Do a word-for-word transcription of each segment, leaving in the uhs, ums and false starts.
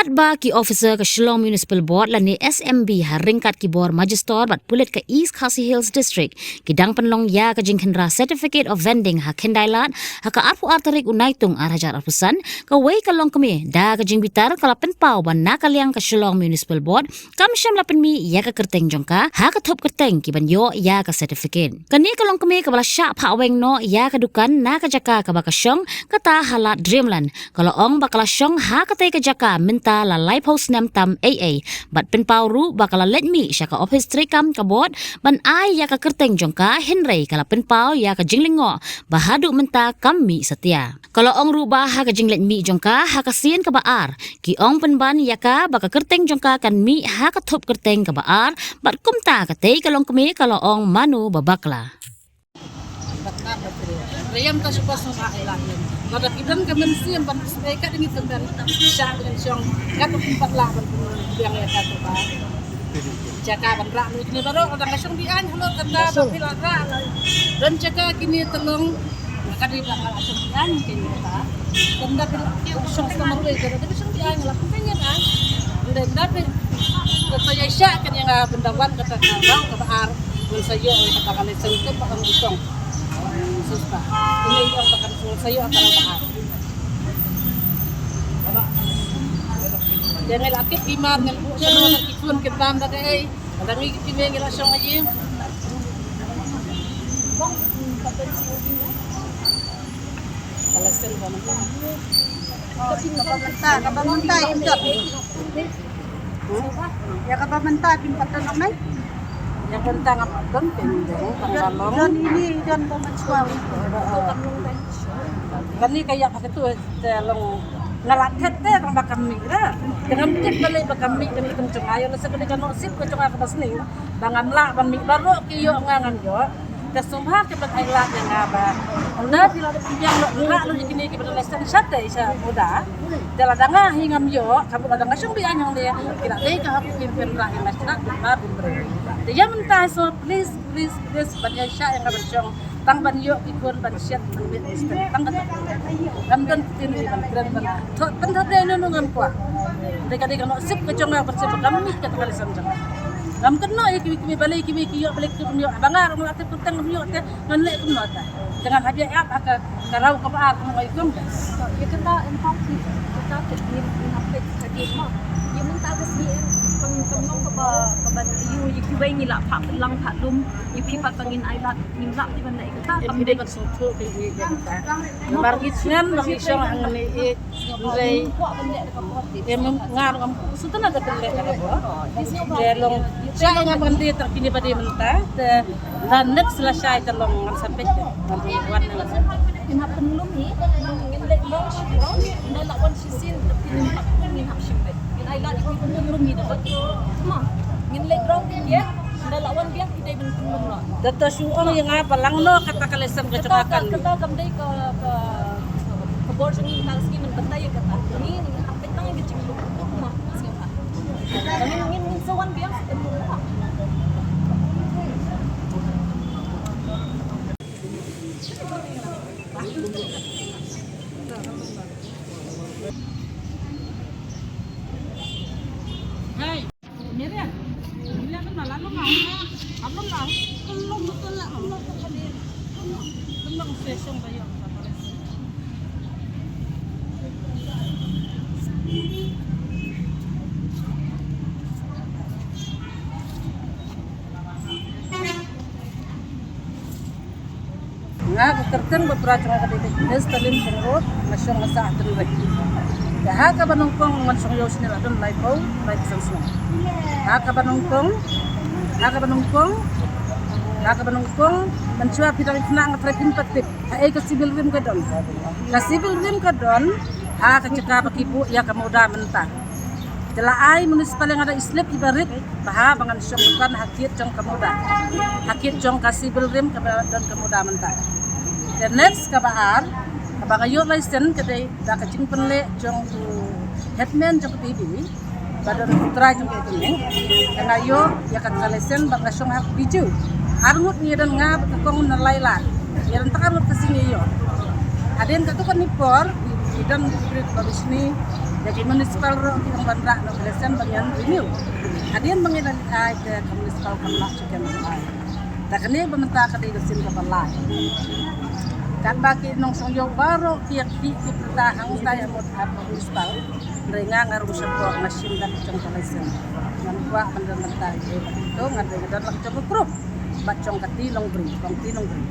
Katba ki officer ka Shillong Municipal Board lane S M B ha ryngkat ki bor Magistrate bad pulit ka East Khasi Hills District ki dang pynlong ïa ka jingkhynra Certificate of Vending ha Khyndai Lad ha ka arphew ar tarik u Naitung ar hajar arphew san, kawei ka longkmie da ka jingbitar ka la pynpaw ba na ka liang ka Shillong Municipal Board kam shym la pynmih ïa ka kyrteng jong ka ha ka thup kyrteng ki ban ïoh ïa ka certificate. Kane ka longkmie kaba la shah phah weng noh ïa ka dukan na ka jaka kaba ka shong, kata ha Lad Dreamland, ka la ong ba ka la shong ha katei ka jaka mynta la laiphew snem tam ei ei, bad pynpaw ruh ba ka la leit mih sha ka ophis treikam ka board ban ai ïa ka kyrteng jong ka, hynrei ka la pynpaw ïa ka jinglyngngoh ba haduh mynta kam mih satia. Ka la ong ruh ba ha ka jingleit mih jong ka ha ka sien kaba ar, ki ong pynban ïa ka ba ka kyrteng jong ka kan mih ha ka thup kyrteng kaba ar, bad kumta katei ka longkmie ka la ong mano ba bakla. Rayam ta shuwa shuwa ai la yin. Lada ki don ka mynsiem ban pynshai ka ding i pynban sha ban shong, ka tu pynpat la ban pynbiang ïa ka tu ba. Jaka ban rah lut kine baroh, lada nga shong biang hano kata ba phi la rah la. Don jaka kine te long, nga ka dei ba nga la shong biang kine ta. Don da phi la shong sa marwei, da da shong biang la pynbiang ïa ka. Don da phi la ta ïa sha kane nga bynta wan kata ka rang kaba ar. Ngan sa ïoh kata ka lesen te ba kan utong. Sista. Ini ïoh ba kan sa ïoh kata ka ar. Jangan lagi timar ngan buat semua lagi pun kita dah deh. Ada ngi kita ngi lah sama ye. Ka lesen ba mynta. Ka ba mynta, ka ba mynta im jot. Hmm? Ïa ka ba mynta phin pat don nai. Ïa ka mynta ngam pat don, phin don tang ba long. Don ini, don ba mynshwa. Kane ka ïa ka tu te long nga la thet te tang ba kam mih ra. Te ngam tip balei ba kam mih, te ngam tip jong nga ïa la sa kane ka noh sip ka jong nga ka ba sning. Ba ngam lah ban mih baroh ki ïoh nga ngam ïoh. Te sngewbha ki ban ai lad ïa nga ba ynda phi la dep pynbiang noh, rah noh ïa kine kiba don lesen shatei sha MUDA. Te lada nga hi ngam ïoh, ka mut lada nga shong biang hangne, ki la dei ka hap ki pynrah ïa nga sha Mawbynroi. Te ïa mynta so please, please, please ban ïa shah ïa nga ban shong tang ban ïoh ki khun ban shet ban mih lesen tang kata. Ngam don ktien ban kren ban thok ban thok dei nunu ngam kwah. Dei ka dei ka noh sip ka jong nga ban sep ban mih kata ka lesen jong nga. Ngam kynnoh ïa kiwei kiwei balei kiwei ki ïoh balei ki ym ïoh. Ba nga ruh nga la tip kyrteng ym ïoh te ngan leh kumno te. Te ngan hap ïa ap ha ka, ka rau kaba ar kumno ïa kum. Ïa kata em pau ki, kata te ngin, ngin hap peit ha ki ma. Ïa mynta ka sngi em kam, kam long kaba, kaba ïa, ïa kiwei ngi la phah pynlang phah lum. Ïa phi pat ba ngin ai lad ngin lad ïa ban leh kata kam dei. Em dei ban sngewthuh phi ïa kata. Namar ngi sngewthuh ba ngi shong hangne ïa Hynrei em nga ruh ngam sngewthuh na da pynleh da ka bor. Te long sha nga ban dei tang kine ba dei mynta te da next la shai te long ngan sa peit te ngan wan ngan sa. Ngin hap pynlum hi, ngin leit long shi long, nda la wan shisien te ngin hap pynlum, ngin hap shim beit. Ngin ai lad ngin pynlum hi da. Ma, ngin leit long hi. Nda la wan biang ki dei ban pynlum noh. Da to shu ong ïa nga ba lang noh kata ka lesen ka jong nga kan. Kata kam dei ka, ka, ka bor jong ngi ka sngi mynta ïa kata. Ngi ngi hap peit tang ïa ka jinglum. Ma, sngi ka. Ngin ngin ngin sa wan biang sa pynlum noh. Hey. Nga ka kyrteng ba pra jong nga ka dei ka Ines Talin Pyngrope, nga shong nga sah ha Tynrai. Te ha kaba nyngkong ngan shong ïoh snier la don laiphew, laiphew san snem. Ha kaba nyngkong, ha kaba nyngkong, ha kaba nyngkong, mynshuwa phi dang khynnah nga tharai phim pat tip ha ei ka civil rim ka don. Ka civil rim ka don ha ka jaka ba ki buh ïa ka MUDA mynta. Te la ai municipal ïa nga da i slip iba rit ba ha ba ngan shong dukan ha kiad jong ka MUDA, ha kiad jong ka civil rim kaba don ka MUDA mynta. Te next kaba ar kaba nga ïoh license ka dei da ka jingpynleh jong u headman jong ka P B ba don u trai jong ka P B. Te nga ïoh ïa kata ka license ba nga shong ha Bijou. Arngut ngi don nga bad ka kong na lai lad. Ïa don tak arngut ka sngi ïoh. Hadien katu kane por ngi don ki briew ba bishni. Ïa ki municipal ruh ki ong ban rah noh ka lesen ban ïa renew. Hadien ba ngi la leit ai te ka municipal kam lah shuh ban ai. Te kane ba mynta ka dei ka sien kaba lai. Katba ki nongshong ïew baroh ki ïa ki ki pyrta hangtai ha mut ha municipal. Hynrei nga nga ruh shapoh nga shim da ka jong ka lesen. Ngan kwah ban don mynta ïa ka to ngan dei ka don la ka jong ka group. Bad jong ka Ti Nongri, jong Ti Nongri.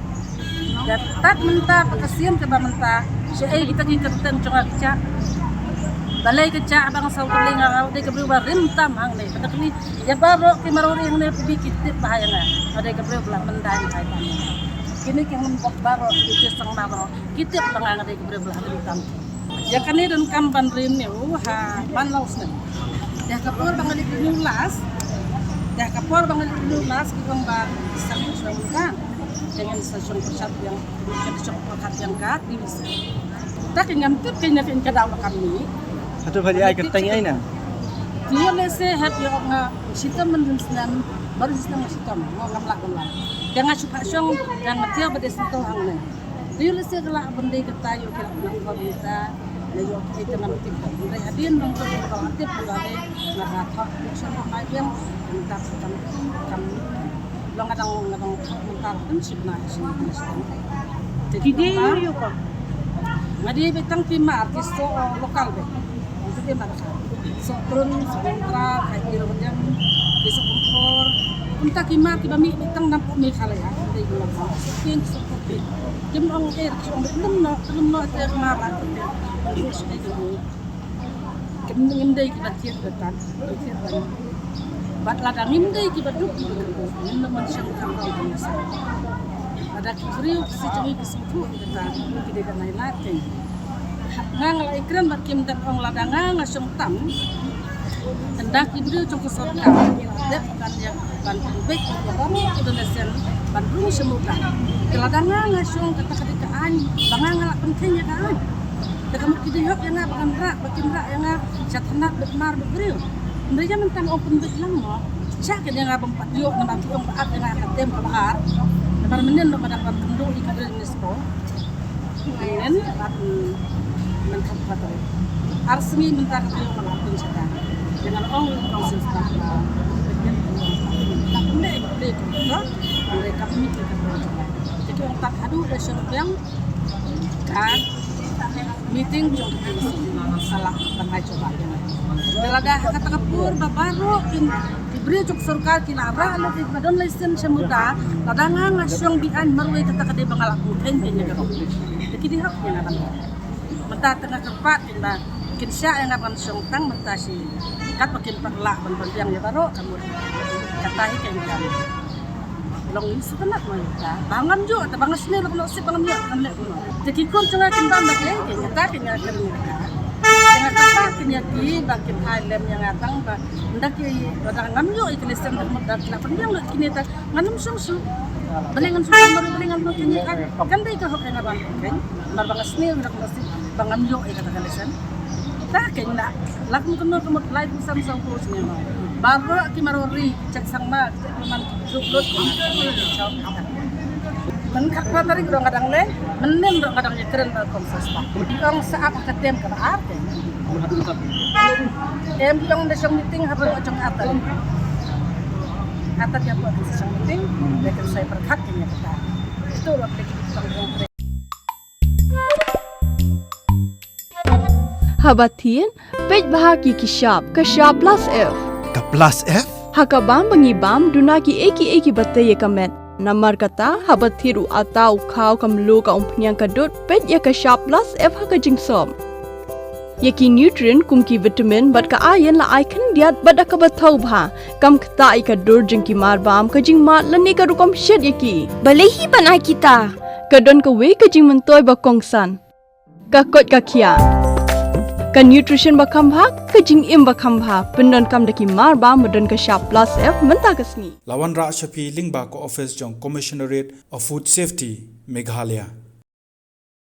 Ïa tat mynta ba ka sien kaba mynta, shaei kita ki kyrteng jong nga ki jah. Balei ka jah ba nga saw kylli nga, nga dei ka briew ba rim tam hangne. Kata kini ïa baroh ki marwei hangne phi ki tip ba ïa nga. Nga dei ka briew ba la myndai hai tam. Kini ki hangne baroh ki tip sang ma baroh ki tip ba nga, nga dei ka briew ba la rim tam. Ïa kane donkam ban renew ha man la u snem. Te ha ka por ba nga leit renew last, te ha ka por ba nga leit renew last ki ong ba sa shu ong ka. Te ngan sa shong pyrshah ïa, ngan sa shong pyrkhat ïa ka T V C. Ta ki ngam tip ki ïa ka daw ba kam ni. Hato ba ïa ka tang ïa ina. Ti ïa lehse hep ïa nga shitom man snem, baroh snem nga shitom, nga ngam lah ngam lah. Te nga shu pha shong, te nga tiap ba dei shitom hangne. Te ïoh lehse ka lah ban dei kata ïoh ka lah ban dei kata. Na ïoh ka ita nam tip ka. Hynrei hadien nong ka ba tip ka lah dei na ka thok election ba mai biang. Mynta ka kam kam long adang adang thok mynta kan sip na sip na sip. Te ki dei ïoh ka. Nga dei ba tang ki mar ki soh local ba. Itu dia marka. Soh Trun, soh Nongkra, kai kiro jam, ki soh Kompor. Kumta ki mar kiba mih tang na pok Meghalaya. Dei ki mar. Soh King, soh Kopi. Kim ong er, kim ong lum no, lum no te mar la. Kim ngim dei kiba thied ba tan, thied ba. Bad lada ngim dei kiba duk, ngim dei man shang kan rong kan sa. Lada ki briew ki si jong ki sngewthuh ki ta, ki dei ka nai la teng. Nga nga la ikren bad kim dang ong lada nga nga shong tam. Tang da ki briew jong ka sorkar ki la dep ban ïa ban pynbeit ïa ka bam ki donation ban rung sha muda. Te lada nga nga shong kata ka dei ka aiñ ba nga nga la pynkheiñ ïa ka aiñ. Te ka mut ki dei hok ïa nga ba kan rah ba kin rah ïa nga sha thanat bad mar bad briew. Hynrei ïa mynta nga ong pynbeit lang mo. Sha ka dei nga bym pat ïoh namar ki ong ba ap ïa nga ka tem kaba ar. Namar mynnin ba dang ban kynduh ïa ka briew ni sko. Ngan rat, mm, mynta ka tarik. Ar sngi mynta ka tarik ngan rat pynshata. Te ngan ong ïa u council staff ba, ba ngan ong staff. Ta kumne, kumne, kumne. Kumne ka mih ka kumne. Te ki ong tak haduh da shen biang. Ka meeting jong ka T C sa lah ban ai jubab ïa nga. Te lada ha kata ka por ba baroh kin Ki briew jong ka sorkar ki la rah lut ïa kiba don license sha muda, lada nga nga shong biang marwei kata ka dei ba nga la pynkheiñ ïa ka. Te ki dei hok ïa nga ban. Mynta te nga kyrpad kin ba kin shah ïa nga ban shong tang mynta shi kat ba kin pat lah ban ban biang ïa baroh ka mut. Kata hi ka income. Long ïa sngewtynnat ma ïa ka. Ba ngam ïoh, te ba nga sniew la ban sip ba ngam ïoh, ngam leh kumno. Te ki khun jong nga kin bam ba ki, ki kata ki nga kyrpad ïa ka. Te nga kyrpad kin ïa ki ba kin hai lem ïa nga tang ba Nda ki, lada ngam ïoh ïa ki lesen da mut da ki la pynbiang lut kine ta ngan ym shong shuh. Balei ngan shong shuh, balei ngan ym kine ta kan dei ka hok ïa nga ban pynkheiñ. Namar ba nga sniew ïa ka lesen ba ngam ïoh ïa kata ka lesen. Ta kein da la kum kumno ka mut lai phew san saw phew sniew. Baroh ki marwei ki check sang ma ki check man ki juk lut ki ma ki check. Mynta ka tarik ruh nga dang leh, mynnin ruh nga dang ïakren bad kong Sasta. Ki ong sa ap ha ka tem kaba ar te. Em, ki ong da shong meeting hapoh jong ar tarik. Ar tarik hapoh jong shong meeting, da kan sai pyrkhat ïa kata. Itu ruh ki ong. Haba thied, peit bha ki ki shap, ka shap plus F. Ka plus F? Ha ka bam ba ngi bam, duna ki ei ki ei kiba tei ïa ka met. Namar kata, haba thied u atta u khaw ka mluh ka umphniang ka dud, peit ïa ka shap plus F ha ka jingsop. Ïa ki nutrient kum ki vitamin bad ka iron la ai khyndiat bad da kaba thaw bha. Kam ktah ïa ka dur jong ki mar bam, ka jingmad lane ka rukom shet ïa ki. Balei hi ban ai kita? Ka don kawei ka jingmyntoi ba kongsan. Ka koit ka khiah. Ka nutrition ba kham bha, ka jingim ba kham bha. Pyndonkam da ki mar bam ba don ka shap plus F mynta ka sngi. La wanrah sha phi lyngba ka office jong Commissionerate of Food Safety, Meghalaya.